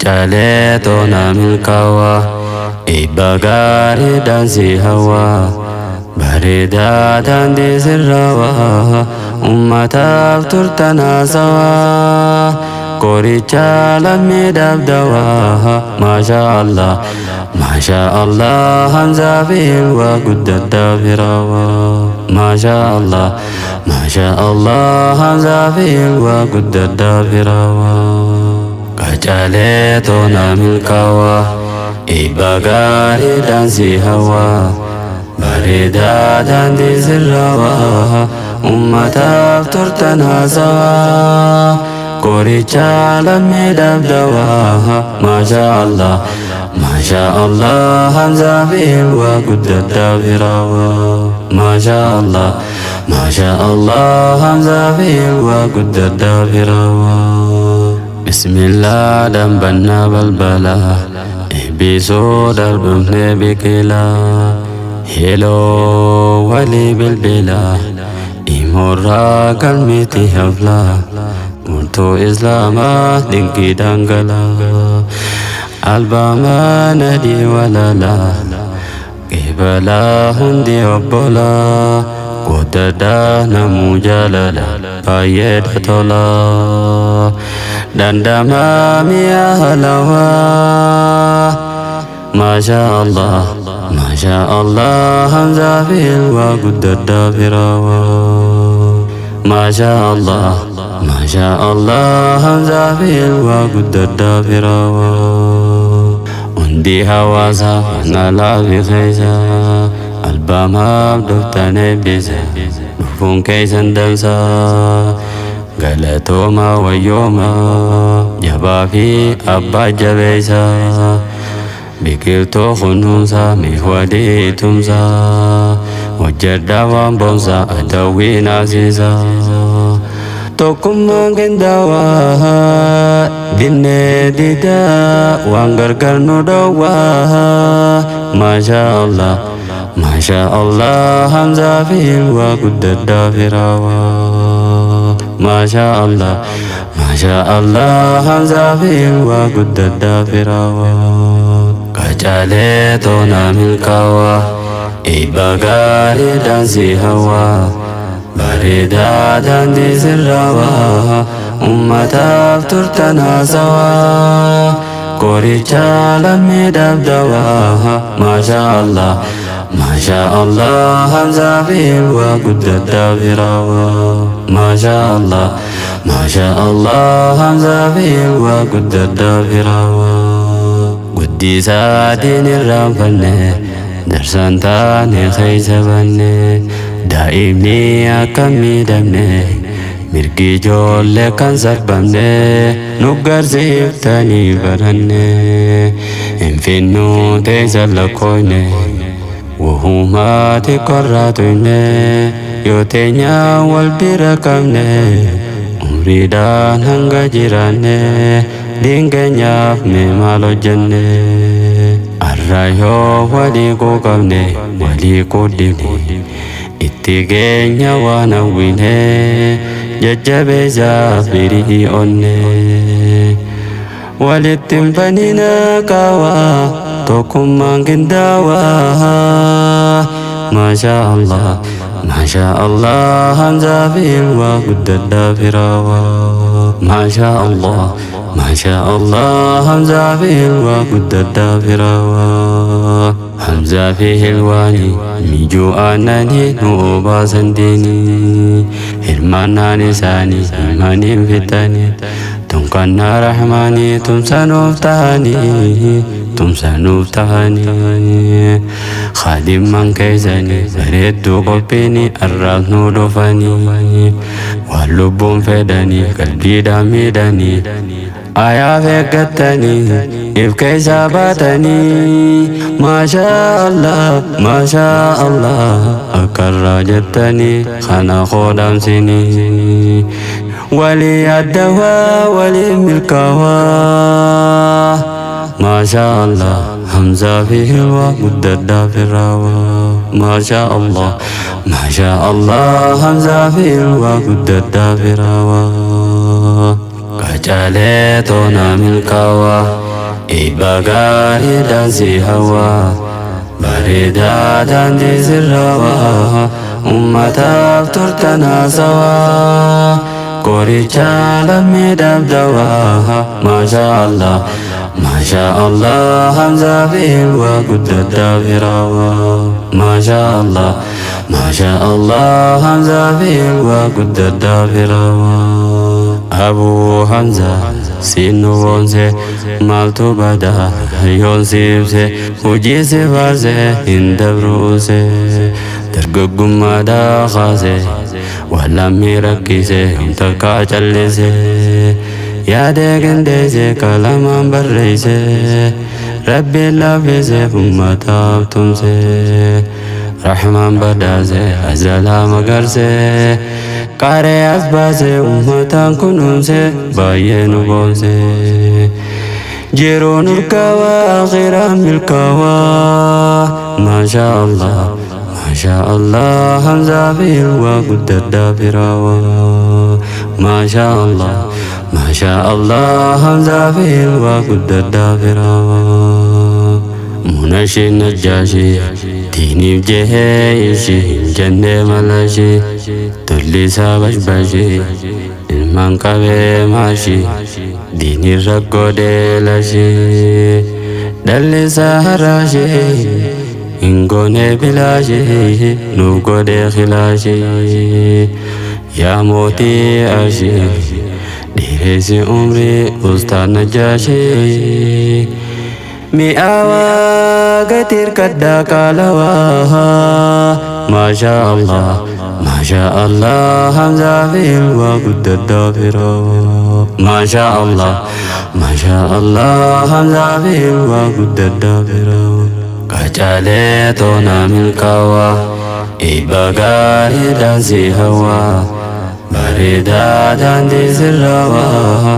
Qacalee toona milkaawaa, eebba gaariidhaan si hawaa, bareedaa daandii sirraawaa, ummataaf turtan haasawaa, qoricha lammiidhaaf dawaa. Maasha Allah, Maasha Allah, Hamzaa fi Hilwaa guddadhaa firaawaa. Maasha Allah, Maasha Allah, Hamzaa fi Hilwaa guddadhaa firaawaa. Qacalee toona milkaawaa, eebba gaariidhaan si hawaa, bareedaa daandii sirraawaa, ummataaf turtan haasawaa, qoricha lammiidhaaf dawaa. Maasha Allah, Maasha Allah, Hamzaa fi Hilwaa guddadhaa firaawaa. Maasha Allah, Maasha Allah, Hamzaa fi Hilwaa guddadhaa firaawaa. Bismillah dambannaa balbala, eebbisuudhaaf dhufnee biqilaa, heloo walii bilbilaa, imorraa galmeetti haflaa, murtoo islaamaa dinqii dhangalaa, albaamaa nadii walalaa, qeebalaa hundi obbolaa, guddadhaa namuu jaalala baay'eedha tolaa, dandamaa mi'a halawaa. Maasha Allah, Maasha Allah, Hamzaa fi Hilwaa guddadhaa firaawaa. Maasha Allah, Maasha Allah, Hamzaa fi Hilwaa guddadhaa firaawaa. Hundi hawaasaa alaa fi keessa, albaamaaf dhuftan eebbisa, dhufuun keessan dansaa. Galatooma wayyooma, jabaa fi abbaa jabeessa. Biqiltuu kunuunsaa, mi'oodii tumsaa, hojjedhaa waan boonsaa, adawwii naasisaa. Tokkummaan qindaawaa, dinnee didaa, waan gargar nu dhowwaa. Maasha Allah, Maasha Allah, Hamzaa fi Hilwaa guddadhaa firaawaa. Maasha Allah, Maasha Allah, Hamzaa fi Hilwaa guddadhaa firaawaa. Qacalee toona milkaawaa, eebba gaariidhaan si hawaa, bareedaa daandii sirraawaa, ummataaf turtan haasawaa, qoricha lammiidhaaf dawaa. Maasha Allah, Maasha Allah, Hamzaa fi Hilwaa guddadhaa firaawaa. Maasha Allah, Maasha Allah, Hamzaa fi Hilwaa guddadhaa firaawaa. Guddisaa diin irraanfanne, darsaan taane keessa banne, daa'imni akka miidhamne, mirgi ijoollee kan sarbamne, nu garsiiftanii baranne, hin finnuu teessa lakkoofne, wahumaati korraa tuyne, yoo teenyaa wal bira qabne, umriidhaan hanga jiraanne, diin keenyaaf mee maal hojjenne? Arra yoo walii quuqamne, walii quuddifne, itti geenya waan hawwine, jajjabeessaa firii onne. Walitti hin banina qaawaa, tokkummaan qindaawaa. Maasha Allah, Maasha Allah, Hamzaa fi Hilwaa guddadhaa firaawaa. Maasha Allah, Maasha Allah, Hamzaa fi Hilwaa guddadhaa firaawaa. Hamzaa fi Hilwaani mijuu aannanii nu obaasan diinii, hirmaannaan isaanii himaniin fixanii, tunkannaa rahmaanii tumsanuuf ta'anii, tumsanuuf ta'anii, khadimman keessanii bareedduu qophiini arraas nu dhufanii, waan lubbuun fedhanii qalbiidhaan miidhanii, ayaaf eeggattanii if keessaa baatanii. Maasha Allah, Maasha Allah, akkarraa jettanii kana qoodamsinii, walii addawaa walii milkaawaa. Maasha Allah, Hamzaa fi Hilwaa guddadhaa firaawaa. Maasha Allah, Maasha Allah, Hamzaa fi Hilwaa guddadhaa firaawaa. Qacalee toona milkaawaa, eebba gaariidhaan si hawaa, bareedaa daandii sirraawaa, ummataaf turtan haasawaa, qoricha lammiidhaaf dawaa. Maasha Allah, Maasha Allah, Hamzaa fi Hilwaa guddadhaa firaawaa. Maasha Allah, Maasha Allah, Hamzaa fi Hilwaa guddadhaa firaawaa. Abuu Hamza siin nu boonse, maaltu badaa yoon si ibse? Hojii si faarse hin dabruuse. Dargaggummaadhaa kaase waan lammii rakkise takkaa callise, yaadee qindeesse, qalamaan barreesse, Rabbiin laaffise, ummataaf tumse, Rahmaan badhaase, azalaa magarse, qaree as baase, ummataan kunuunse, baay'ee nu boonse. Jiruun urgaawaa, akhiraan milkaawaa. Maasha Allah, Maasha Allah, Hamzaa fi Hilwaa guddadhaa firaawaa. Maasha Allah, Maasha Allah, Hamzaa fi Hilwaa guddadhaa firaawaa. Munashin Najjaashi diiniif jehee ishii hin jennee malashi, tollisaa bashbashi, ilmaan qabee maashi, diinirra godhee lashi, dhallisaa haraashi, hin goone bilaashi, nuuf godhee khilaashi. Yaa mootii ashi, dheeressi umrii ustaan Najjaashi. Mi'aawaa gatii kaddaa qaalawaa. Maasha Allah, Maasha Allah, Hamzaa fi Hilwaa guddadhaa firawaa. Maasha Allah, Maasha Allah, Hamzaa fi Hilwaa guddadhaa firawaa. Qacalee toona milkaawaa, eebba gaariidhaan si hawaa, bareedaa daandii sirraawaa,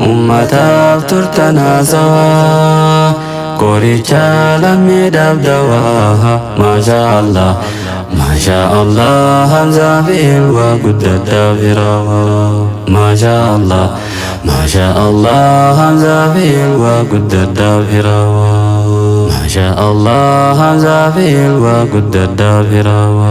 ummataaf turtan haasawaa, qoricha lammiidhaaf dawaa. Maasha Allah, Maasha Allah, Hamzaa fi Hilwaa guddadhaa firawaa. Maasha Allah, Maasha Allah, Hamzaa fi Hilwaa guddadhaa firawaa. Maasha Allah, Hamzaa fi Hilwaa guddadhaa firawaa.